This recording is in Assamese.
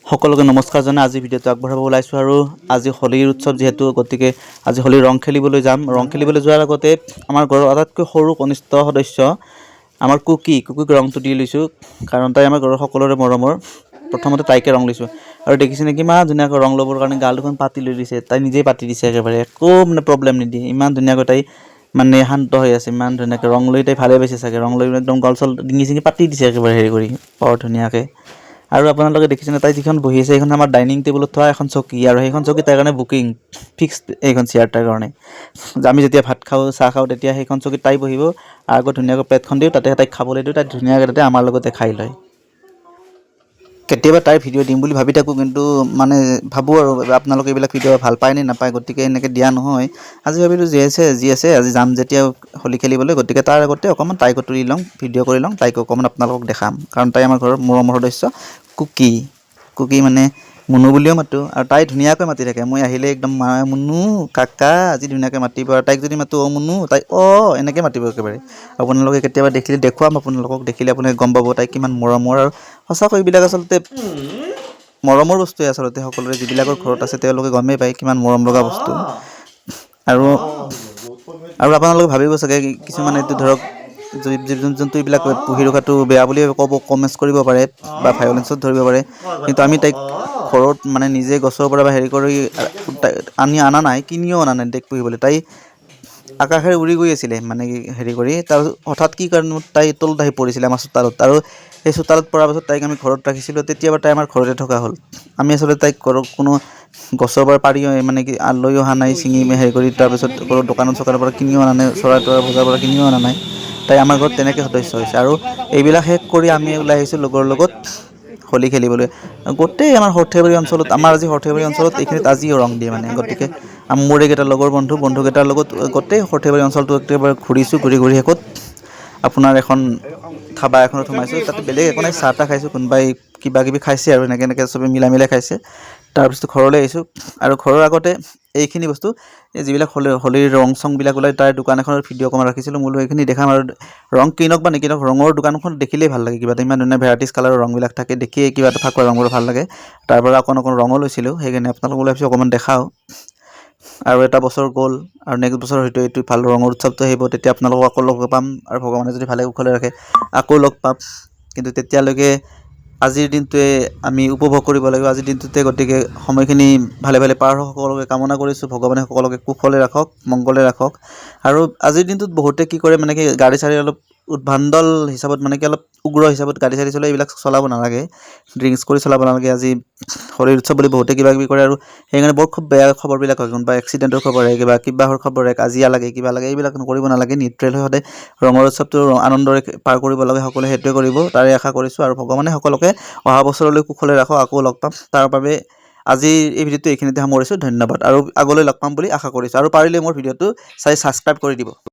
সকলোকে নমস্কাৰ জনাই আজি ভিডিঅ'টো আগবঢ়াব ওলাইছোঁ। আৰু আজি হোলীৰ উৎসৱ যিহেতু, গতিকে আজি হোলীৰ ৰং খেলিবলৈ যাম। ৰং খেলিবলৈ যোৱাৰ আগতে আমাৰ ঘৰৰ আটাইতকৈ সৰু কনিষ্ঠ সদস্য আমাৰ কুকি, কুকিক ৰংটো দি লৈছোঁ, কাৰণ তাই আমাৰ ঘৰৰ সকলোৰে মৰমৰ। প্ৰথমতে তাইকে ৰং লৈছোঁ। আৰু দেখিছেনে, কিমান ধুনীয়াকৈ ৰং ল'বৰ কাৰণে গাল দুখন পাতি লৈ দিছে। তাই নিজেই পাতি দিছে একেবাৰে, একো মানে প্ৰব্লেম নিদিয়ে। ইমান ধুনীয়াকৈ তাই মানে শান্ত হৈ আছে। ইমান ধুনীয়াকৈ ৰং লৈ তাই ভালেই পাইছে চাগে। ৰং লৈ একদম গাল চাল ডিঙি চিঙি পাতি দিছে একেবাৰে হেৰি কৰি বৰ ধুনীয়াকৈ। আৰু আপোনালোকে দেখিছেনে, তাই যিখন বহি আছে, সেইখন আমাৰ ডাইনিং টেবুলত থোৱা এখন চকী। আৰু সেইখন চকী তাইৰ কাৰণে বুকিং ফিক্সড। এইখন চেয়াৰ তাইৰ কাৰণে। আমি যেতিয়া ভাত খাওঁ, চাহ খাওঁ, তেতিয়া সেইখন চকীত তাই বহিব আৰু আগত ধুনীয়াকৈ প্লেটখন দিওঁ, তাতে তাইক খাবলৈ দিওঁ। তাই ধুনীয়াকৈ তাতে আমাৰ লগতে খাই লয়। কেতিয়াবা তাইৰ ভিডিঅ' দিম বুলি ভাবি থাকোঁ, কিন্তু মানে ভাবোঁ আৰু আপোনালোকে এইবিলাক ভিডিঅ' ভাল পায় নে নাপায়, গতিকে এনেকৈ দিয়া নহয়। আজি ভাবিলোঁ যি আছে যি আছে, আজি যাম যেতিয়া হোলী খেলিবলৈ, গতিকে তাৰ আগতে অকণমান তাইকো তুলি লওঁ, ভিডিঅ' কৰি লওঁ, তাইক অকণমান আপোনালোকক দেখাম, কাৰণ তাই আমাৰ ঘৰৰ মৰমৰ সদস্য কুকি। কুকি মানে মুনু বুলিও মাতোঁ। আৰু তাই ধুনীয়াকৈ মাতি থাকে। মই আহিলে একদম মা, মুনু, কাকা, আজি ধুনীয়াকৈ মাতিব। আৰু তাইক যদি মাতোঁ, "অ' মুনু", তাই "অ'" এনেকৈ মাতিব একেবাৰে। আপোনালোকে কেতিয়াবা দেখিলে দেখুৱাম আপোনালোকক, দেখিলে আপোনালোকে গম পাব তাই কিমান মৰমৰ। আৰু সঁচাকৈ এইবিলাক আচলতে মৰমৰ বস্তুৱে আচলতে। সকলোৰে যিবিলাকৰ ঘৰত আছে, তেওঁলোকে গমেই পায় কিমান মৰম লগা বস্তু। আৰু আপোনালোকে ভাবিব চাগে, কিছুমানে এইটো ধৰক জীৱ জন্তু এইবিলাক পুহি ৰখাটো বেয়া বুলি ক'ব, কমেণ্টছ কৰিব পাৰে বা ভায়লেঞ্চত ধৰিব পাৰে। কিন্তু আমি তাইক ঘৰত মানে নিজে গছৰ পৰা বা হেৰি কৰি আনি অনা নাই, কিনিও অনা নাই তাইক পুহিবলৈ। তাই আকাশেৰে উৰি গৈ আছিলে, মানে কি হেৰি কৰি, তাৰপিছত হঠাৎ কি কাৰণত তাই তলত আহি পৰিছিলে আমাৰ চোতালত। আৰু সেই চোতালত পৰাৰ পাছত তাইক আমি ঘৰত ৰাখিছিলোঁ। তেতিয়াৰ পৰা তাই আমাৰ ঘৰতে থকা হ'ল। আমি আচলতে তাইক ঘৰত কোনো গছৰ পৰা পাৰি মানে কি লৈ অহা নাই, ছিঙি হেৰি কৰি, তাৰপিছত ক'ৰ দোকানত চোকানৰ পৰা কিনিও অনা নাই, চৰাই তৰাই বজাৰৰ পৰা কিনিও অনা নাই। তাই আমাৰ ঘৰত তেনেকৈ সদস্য হৈছে। আৰু এইবিলাক শেষ কৰি আমি ওলাই আহিছোঁ লগৰ লগত হোলী খেলিবলৈ। গোটেই আমাৰ সৰ্থেবাৰী অঞ্চলত, আমাৰ আজি সৰ্থেবাৰী অঞ্চলত এইখিনিত আজিও ৰং দিয়ে মানে। গতিকে মোৰ এইকেইটা লগৰ বন্ধু, বন্ধুকেইটাৰ লগত গোটেই সৰ্থেবাৰী অঞ্চলটো একেবাৰে ঘূৰিছোঁ। ঘূৰি ঘূৰি শেষত আপোনাৰ এখন ধাবা এখনত সোমাইছোঁ। তাতে বেলেগ একো নাই, চাহ তাহ খাইছোঁ, কোনোবাই কিবা কিবি খাইছে আৰু এনেকৈ এনেকৈ চবে মিলাই মিলাই খাইছে। তাৰপিছত ঘৰলৈ আহিছোঁ। আৰু ঘৰৰ আগতে এইখিনি বস্তু, এই যিবিলাক হোলীৰ ৰং চংবিলাক ওলাই, তাৰ দোকান এখনৰ ভিডিঅ' অকণমান ৰাখিছিলোঁ। মই বোলো এইখিনি দেখাম। আৰু ৰং কিনক বা নিকিনক, ৰঙৰ দোকানখন দেখিলেই ভাল লাগে কিবা এটা। ইমান ধুনীয়া ভেৰাইটিজ কালাৰৰ ৰংবিলাক থাকে, দেখিয়ে কিবা এটা ফাকুৱা ৰংবোৰ ভাল লাগে। তাৰ পৰা অকণ অকণ ৰঙো লৈছিলোঁ, সেইকাৰণে আপোনালোকক ভাবিছোঁ অকণমান দেখাওঁ। আৰু এটা বছৰ গ'ল আৰু নেক্সট বছৰ হয়তো এইটো ভাল ৰঙৰ উৎসৱটো আহিব, তেতিয়া আপোনালোকক আকৌ লগ পাম। আৰু ভগৱানে যদি ভালে কুশলে ৰাখে, আকৌ লগ পাম। কিন্তু তেতিয়ালৈকে আজিৰ দিনটোৱে আমি উপভোগ কৰিব লাগিব আজিৰ দিনটোতে। গতিকে সময়খিনি ভালে ভালে পাৰ হওক, সকলোকে কামনা কৰিছোঁ। ভগৱানে সকলোকে কুশলে ৰাখক, মংগলে ৰাখক। আৰু আজিৰ দিনটোত বহুতে কি কৰে, মানে কি গাড়ী চাড়ী অলপ উদ্ভণ্ডাল হিচাপত, মানে কি অলপ উগ্ৰ হিচাপত গাড়ী চাড়ী চলাই, এইবিলাক চলাব নালাগে। ড্ৰিংকছ কৰি চলাব নালাগে। আজি হোলীৰ উৎসৱ বুলি বহুতে কিবা কিবি কৰে আৰু সেইকাৰণে বৰ খুব বেয়া খবৰবিলাক হয়। কোনোবা এক্সিডেণ্টৰ খবৰ আহে, কিবা কিবাহৰ খবৰ আহে, কাজিয়া লাগে, কিবা লাগে, এইবিলাক কৰিব নালাগে। নিউট্ৰেল হৈ সদায় ৰঙৰ উৎসৱটো আনন্দৰে পাৰ কৰিব লাগে সকলোৱে, সেইটোৱে কৰিব তাৰে আশা কৰিছোঁ। আৰু ভগৱানে সকলোকে অহা বছৰলৈ কুশলে ৰাখক, আকৌ লগ পাম। তাৰ বাবে আজিৰ এই ভিডিঅ'টো এইখিনিতে সামৰিছোঁ। ধন্যবাদ আৰু আগলৈ লগ পাম বুলি আশা কৰিছোঁ। আৰু পাৰিলে মোৰ ভিডিঅ'টো চাই ছাবস্ক্ৰাইব কৰি দিব।